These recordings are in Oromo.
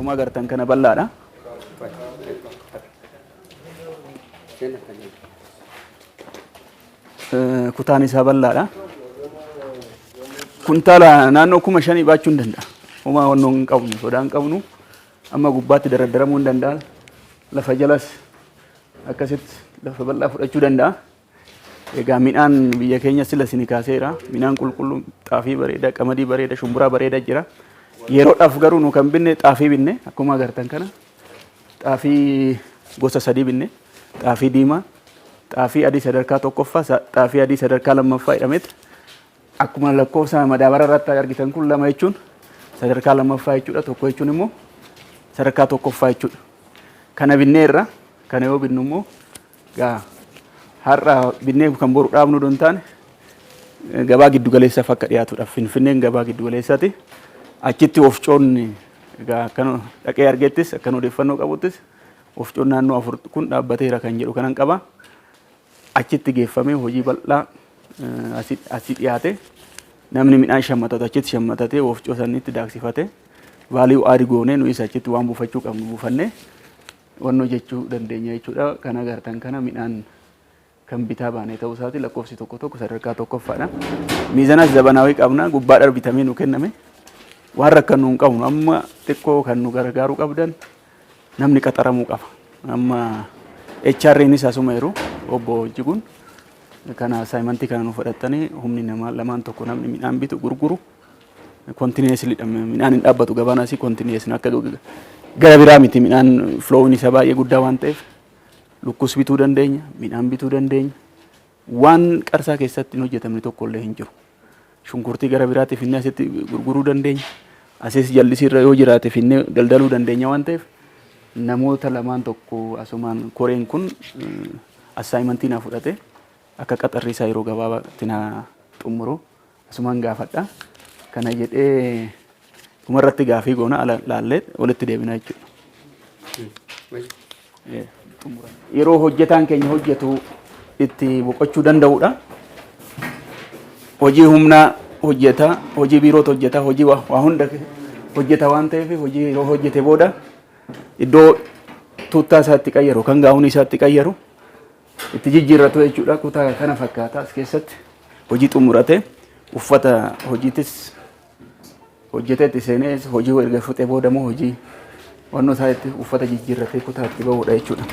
Akkuma agartan kana bal'aadha. Kutaan isaa bal'aadha. Kuntaala naannoo 5,000 baachuu hin danda'a. Homaa wannoo hin qabnu, sodaa hin qabnu. Amma gubbaatti daraddaramuu hin danda'a. Lafa jalas akkasitti lafa bal'aa fudhachuu danda'a. Egaa midhaan biyya keenya sila isin kaaseera. Midhaan qulqulluu, xaafii bareeda, qamadii bareeda, shumburaa bareeda jira. Yeroodhaaf garuu nu kan binne xaafii binne, akkuma agartan kana xaafii gosa sadii binne: xaafii diimaa, xaafii adii sadarkaa tokkoffaa, xaafii adii sadarkaa lammaffaa jedhameet. Akkuma lakkoofsa madaabara irratti argitan kun, lama jechuun sadarkaa lammaffaa jechuudha, tokko jechuun immoo sadarkaa tokkoffaa jechuudha. Kana binneerra. Kana yoo binnu immoo gaa har'a binnee kan boru dhaabnu don taane, gabaa giddu galeessaaf akka dhiyaatudha. Finfinneen gabaa giddu galeessaati. Achitti ofcoon egaa akkan dhaqee argettis, akkan odeeffannoo qabuttis, ofcoon naannoo afur kun dhaabbateera kan jedhu kanan qaba. Achitti geeffamee hojii bal'aa asii dhiyaate, namni midhaan shammatatu achitti shammatatee, ofcoo sanitti daaksifate, value add goonee, nuyis achitti waan buufachuu qabnu buufannee wannoo jechuu dandeenya jechuudha. Kan agartan kana midhaan kan bitaa baanee ta'uu isaati, lakkoofsi tokko tokko sadarkaa tokkoffaadha. Miizanas zabanaawii qabna, gubbaadha bitamee nu kenname. Waan rakkannu hin qabnu. Amma xiqqoo kan nu gargaaruu qabdan, namni qaxaramuu qaba. Amma HR'nis asuma jiru, obbo Jiguun, kana assignmentii kana nu fudhattanii, humni namaa lamaan tokko, namni midhaan bitu gurguru continuously, midhaan hin dhaabbatu gabaan asii continuously, akka gara biraa miti, midhaan flowin isaa baay'ee guddaa waan ta'eef lukkus bituu dandeenya, midhaan bituu dandeenya. Waan Qarsaa keessatti hin hojjetamne tokko illee hin jiru. Shunkurtii gara biraatti finnee asitti gurguruu dandeenya. Asis jallisiirra yoo jiraate finnee daldaluu dandeenya waan ta'eef, namoota lamaan tokko asumaan koreen kun assignmentii naa fudhate akka qaxarri isaa yeroo gabaabaatti naa xumuru asumaan gaafadha. Kana jedhee dhumarratti gaafii goona ala laallee walitti deebina jechuudha. Yeroo hojjetaan keenya hojjetu itti boqochuu danda'udha. Hojii humnaa hojjeta, hojii biirootu hojjeta, hojii waa hunda hojjeta waan ta'eef, hojii yeroo hojjete booda iddoo tuuttaa isaa itti qayyaru, kan gaa'uun isaa itti qayyaru, itti jijjiirratu jechuudha. Kutaa kana fakkaata. As keessatti hojii xumurate, uffata hojiitis hojjetee itti seenee, hojii erga fixee booda immoo hojii wannoo isaa itti uffata jijjiirratee kutaa itti bahudha jechuudha.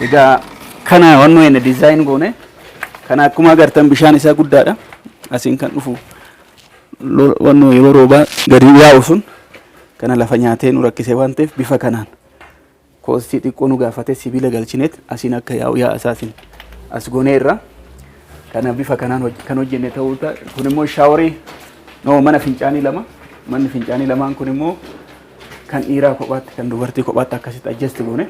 Egaa kana wannoo inni design goone kana akkuma agartan bishaan isaa guddaadha. Asiin kan dhufu wannoo yeroo roobaa gadi yaa'u sun kana lafa nyaatee nu rakkise waan ta'eef, bifa kanaan costii xiqqoo nu gaafatee sibiila galchineet asiin akka yaa'u yaa'a isaatiin as gooneerra. Kana bifa kanaan kan hojjenne ta'uu, kun immoo showerii, no, mana fincaanii lama. Manni fincaanii lamaan kun immoo kan dhiiraa kophaatti, kan dubartii kophaatti akkasitti adjust goone.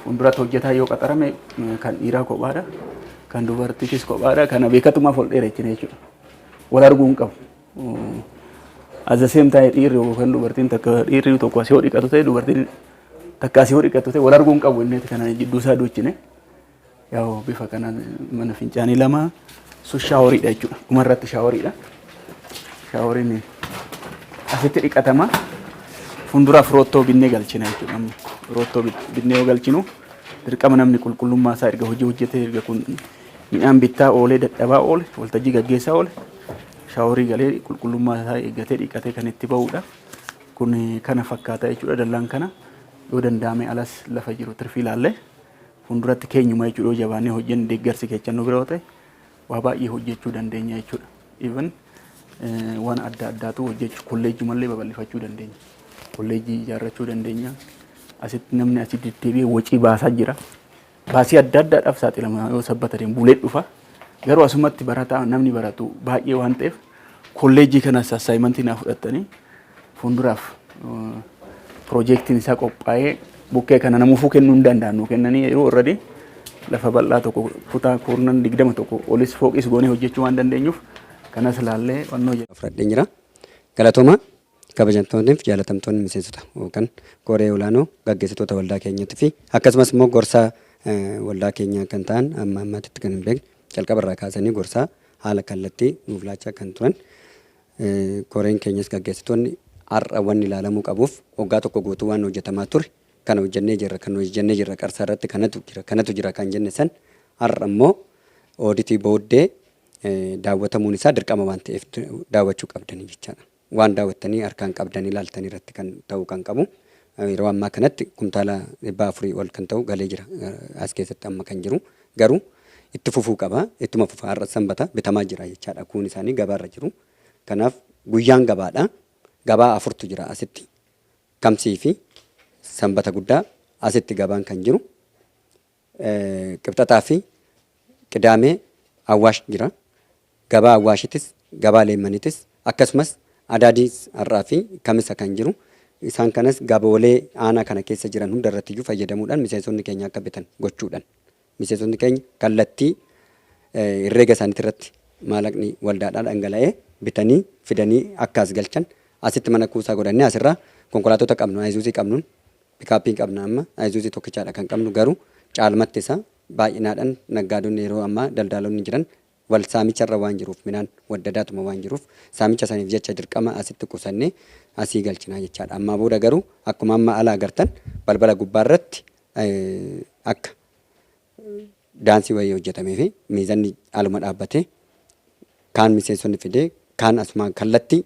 Fuulduratti hojjetaa yoo qaxarame kan dhiiraa kophaadha, kan dubartiitis kophaadha. Kana beekatumaaf ol dheerechine jechuudha. Wal arguu hin qabu. At the same time dhiirri yookaan dubartiin takka, dhiirri tokko asii yoo dhiqatu ta'e, dubartiin takka asii yoo dhiqatu ta'e, wal arguu hin qabu inni kana jidduu isaa duuchine. Yaa'u bifa kanaan mana fincaanii lama sun showeriidha jechuudha. Dhumarratti showeriidha. Showeriin asitti dhiqatama. Fuulduraaf roottoo binnee galchina jechuudha. Amma roottoo binnee yoo galchinu, dirqama namni qulqullummaa isaa erga hojii hojjetee, erga kun midhaan bittaa oolee, dadhabaa oole, waltajjii gaggeessaa oole, showerii galee qulqullummaa isaa eeggatee dhiqatee kan itti bahudha. Kun kana fakkaata jechuudha. Dallaan kana yoo danda'ame alas lafa jiru tirfii ilaallee fuulduratti keenyuma jechuudha. Yoo jabaannee hojjenne, deeggarsi keechan nu bira yoo ta'e, waa baay'ee hojjechuu dandeenya jechuudha. Even waan adda addaatu hojjechuu, kolleejjumallee babal'ifachuu dandeenya. Kolleejjii ijaarrachuu dandeenya. Asitti namni asitti deddeebi'ee wacii baasaa jira. Baasii adda addaadhaaf saaxilama, yoo Sabbata deemu bulee dhufa. Garuu asumatti barataa namni baratu baay'ee waan ta'eef, kolleejjii kanas assignmentii naa fudhattanii fuulduraaf piroojeektiin isaa qophaa'ee bukkee kana namuufuu kennuu hin danda'an, nu kennanii yeroo irra lafa bal'aa tokko kutaa kurnan 21 olis fooqis goonee hojjechuu waan dandeenyuuf, kanas laallee wannoo jedhu. Fudhadheen jira. Galatooma, kabajamtoonni fi jaalatamtoonni miseensota yookaan koree olaanoo gaggeessitoota waldaa keenyaatii fi akkasumas immoo gorsaa waldaa keenyaa kan ta'an, amma ammaatitti kan hin beekne, jalqaba irraa kaasanii gorsaa haala kallattii nuuf laachaa kan turan, koreen keenyas gaggeessitoonni Har'a wanni ilaalamuu qabuuf waggaa tokko guutuu waan hojjetamaa ture kana hojjennee jirra, kan hojjennee jirra, Qarsaa irratti kanatu jira, kanatu jira kan jenne san har'a immoo ooditii booddee daawwatamuun isaa dirqama waan ta'eef daawwachuu qabdanii jechaadha. Waan daawwattanii harkaan qabdanii ilaaltanii irratti kan ta'uu kan qabu. Yeroo ammaa kanatti kumtaala 400 ol kan ta'u galee jira as keessatti amma kan jiru. Garuu itti fufuu qaba. Ittuma fufa, har'a Sanbata bitamaa jira jechaadha. Kuun isaanii gabaarra jiru. Kanaaf guyyaan gabaadha. Gabaa afurtu jira asitti. Kamsii fi Sanbata guddaa asitti gabaan kan jiru. Qibxataa fi Qidaamee Awwaash jira. Gabaa Awwaashitis, gabaa Leemmanitis, akkasumas Adaadiis har'aa fi Kamisa kan jiru. Isaan kanas gaboolee aanaa kana keessa jiran hunda irrattiyyuu fayyadamuudhaan miseensonni keenya akka bitan gochuudhaan. Miseensonni keenya kallattii herreega isaaniitti irratti maalaqni waldaadhaa dhangala'ee bitanii fidanii akka as galchan, asitti mana kuusaa godhannee asirraa konkolaatota qabnu, Ayizuuzii qabnuun, pikaappii qabna, amma Ayizuuzii tokkichaadha kan qabnu, garuu caalmatti isaa baay'inaadhaan naggaadonni yeroo ammaa daldaalonni jiran wal saamicharra waan jiruuf, midhaan waddadaatuma waan jiruuf, saamicha saniif jecha dirqama asitti qusannee asii galchinaa jechaadha. Ammaa booda garuu akkuma amma ala agartan balbala gubbaarratti akka daansii wayii hojjetamee fi miizanni aluma dhaabbatee kaan miseensonni fidee kaan asumaan kallattii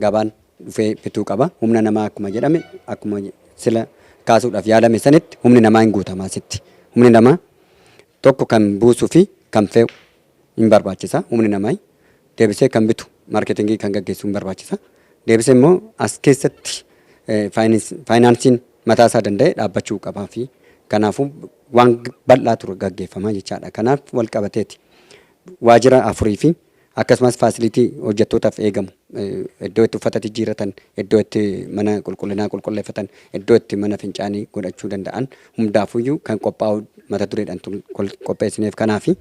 gabaan dhufee bituu qaba. Humna namaa akkuma jedhame, akkuma sila kaasuudhaaf yaalame sanitti, humni namaa hin guutama asitti. Humni namaa tokko kan buusuu fi kan fe'u hin barbaachisa. Humni namaa deebisee kan bitu, marketingii kan gaggeessu hin barbaachisa. Deebisee immoo as keessatti faayinaansiin mataa isaa danda'e dhaabbachuu qabaa fi kanaafuu waan bal'aa ture gaggeeffamaa jechaadha. Kanaaf wal qabateeti. Waajjira afurii fi akkasumas facility hojjettootaaf eegamu, iddoo itti uffata jijjiirratan, iddoo itti mana qulqullinaa qulqulleeffatan, iddoo itti mana fincaanii godhachuu danda'an hundaafuyyuu kan qophaa'u mata dureedhaan qopheessineef kanaafi.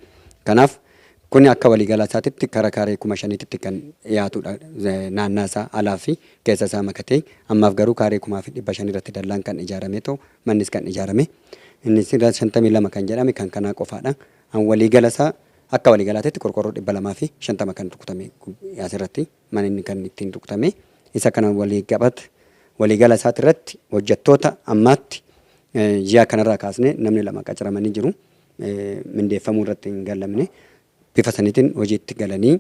Kanaaf kuni akka waliigalaa isaatitti kara kaaree 5,000tti kan dhiyaatudha, naannaa isaa alaa fi keessa isaa makatee. Ammaaf garuu kaaree 5,500 irratti dallaan kan ijaarame ta'u, mannis kan ijaarame inni 52 kan jedhame kan kanaa qofaadha. An waliigala isaa akka waliigalaatitti qorqorroo 250 kan rukutame asirratti manni kan ittiin rukutame isa kana walii qabate. Waliigala isaati irratti hojjettoota ammaatti ji'a kanarraa kaasnee namni lama qacaramanii jiru. Mindeeffamuu irratti hin galamne, bifa saniitiin hojiitti galanii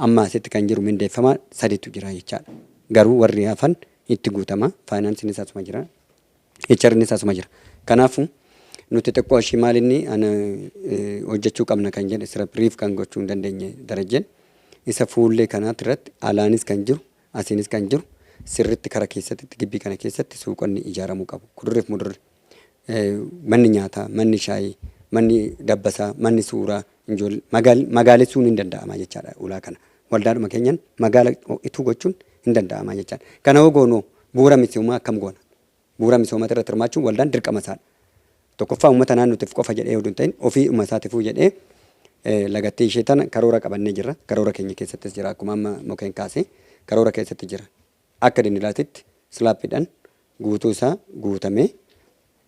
amma asitti kan jiru mindeeffamaa sadiitu jira jechaadha. Garuu warri hafan itti guutama. Faayinaansiinis asuma jira. HRnis asuma jira. Kanaafuu nuti xiqqoo ishii maal inni ana hojjechuu qabna kan jedhe sira brief kan gochuu hin dandeenye Darajjeen, isa fuullee kanaati irratti alaanis kan jiru asiinis kan jiru sirritti kara keessatti gibbii kana keessatti suuqonni ijaaramuu qabu. Kudurriif mudurri, manni nyaataa, manni shaayii, manni dabbasaa, manni suuraa magaalessuun hin danda'ama jechaadha ulaa kana. Waldaadhuma keenyan magaala ituu gochuun hin danda'ama jechaadha. Kana hoo goonoo bu'uura misoomaa akkam goona? Bu'uura misoomaa irratti hirmaachuun waldaan dirqama isaadha. Tokkoffaa uummata naannootiif qofa jedhee oduu hin ta'in ofii isaatiifuu jedhee lagattii ishee tana karoora qabannee jirra. Karoora keenya keessattis jira, akkuma amma mukeen kaasee karoora keessatti jira. Akka dindilaatitti silaappiidhaan guutuu isaa guutamee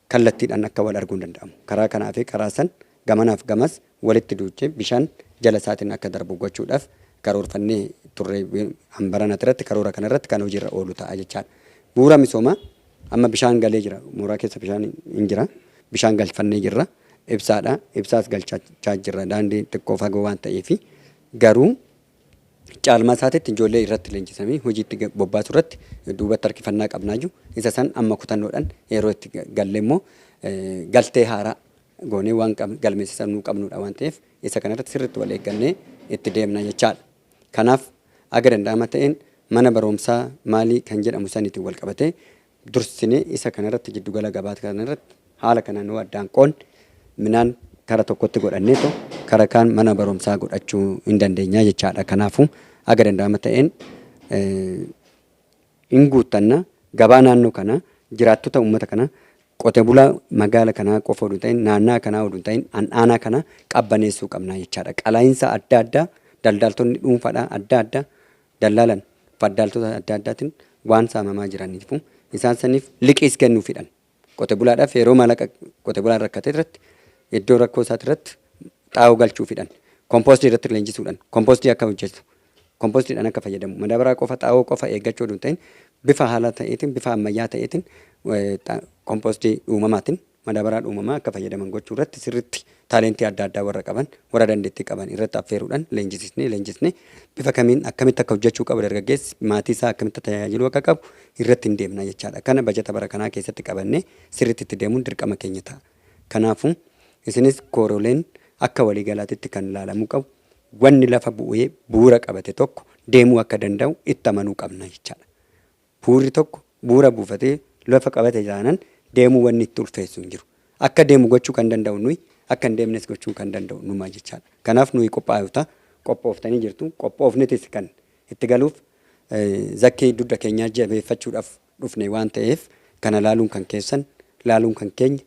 kallattiidhaan akka wal arguu hin danda'amu. Karaa kanaa fi karaa san gamanaaf gamas walitti duuchee bishaan jala isaatiin akka darbu gochuudhaaf karoorfannee turre, hambaranat irratti karoora kana irratti kan hojiirra oolu ta'a jechaadha. Bu'uura misoomaa amma bishaan galee jira. Mooraa keessa bishaan hin jira. Bishaan galfannee jirra. Ibsaadha. Ibsaas galchaa jirra. Daandii xiqqoo fagoo waan ta'eefi garuu caalmaa isaatitti ijoollee irratti leenjisanii hojiitti bobbaasuu irratti duubatti harkifannaa qabnaa jiru. Isa san amma kutannoodhaan yeroo itti galle immoo galtee haaraa goonee waan galmeessisanuu qabnudha waan ta'eef isa kanarratti sirriitti wal eeggannee itti deemna jechaadha. Kanaaf aga danda'ama ta'een mana barumsaa maalii kan jedhamu saniitiin wal qabatee dursinee isa kanarratti jiddugala gabaa kanarratti haala kanaan yoo addaan qoonne minaan kara tokkotti godhanneetu kara kaan mana barumsaa godhachuu hin dandeenya jechaadha. Kanaafuu aga danda'ama ta'een hin guuttanna. Gabaa naannoo kana jiraattota uummata kana, qote bulaa magaala kanaa qofa oduu hin ta'in, naannaa kanaa oduu hin ta'in, aanaa kana qabbaneessuu qabna jechaadha. Qalaayinsa adda addaa daldaaltonni dhuunfaadhaa adda addaa dallaalan faddaaltota adda addaatiin waan saamamaa jiraniifu isaan saniif liqiis kennuufidhan. Qote bulaadhaaf yeroo maallaqa qote bulaan rakkate irratti, iddoo rakkoo isaati irratti xaa'oo galchuufidhan. Kompoostii irratti leenjisuudhaan kompoostii akka hojjetu Kompostiidhaan akka fayyadamu. Madaabaraa qofa, xaa'oo qofa eeggachuu odoo hin ta'in, bifa haala ta'eetiin, bifa ammayyaa ta'eetiin, kompostii uumamaatiin, madaabaraa uumamaa akka fayyadaman gochuu irratti sirriitti taalentii adda addaa warra qaban, warra dandeettii qaban irratti affeeruudhaan leenjisnee bifa kamiin akkamitti akka hojjechuu qabu, dargaggeessi maatii isaa akkamitti tajaajiluu akka qabu irratti hin deemna jechaadha. Kana bajata bara kanaa keessatti qabannee sirriitti itti deemuun dirqama keenya ta'a. Kanaafuu isinis kooroleen akka waliigalaatitti kan ilaalamuu qabu, wanni lafa bu'ee bu'uura qabate tokko deemuu akka danda'u itti amanuu qabna jechaadha. Bu'uurri tokko bu'uura buufatee lafa qabate taanaan deemuu wanni itti ulfeessu hin jiru. Akka deemu gochuu kan danda'u nuyi, akka hin deemnes gochuu kan danda'u numa jechaadha. Kanaaf nuyi qophaa'ota, qophooftanii jirtu, qophoofnitis kan itti galuuf zakkii dugda keenyaa jabeeffachuudhaaf dhufne waan ta'eef, kana laaluun kan keessan, laaluun kan keenya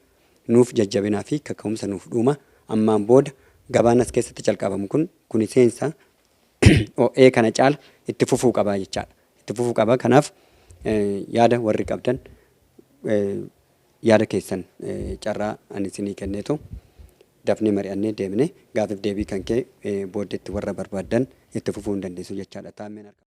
nuuf jajjabinaa fi kaka'umsa nuuf dhuuma. Ammaan booda gabaan as keessatti calqabamu kun kuni seensa o'ee kana caala itti fufuu qabaa jechaadha. Itti fufuu qaba. Kanaaf yaada warri qabdan yaada keessan carraa ani isinii kenneetu dafnee mari'annee deemnee gaafiif deebii kan kee booddeetti warra barbaaddan itti fufuu hin dandeessu jechaadha. Taammeen harka.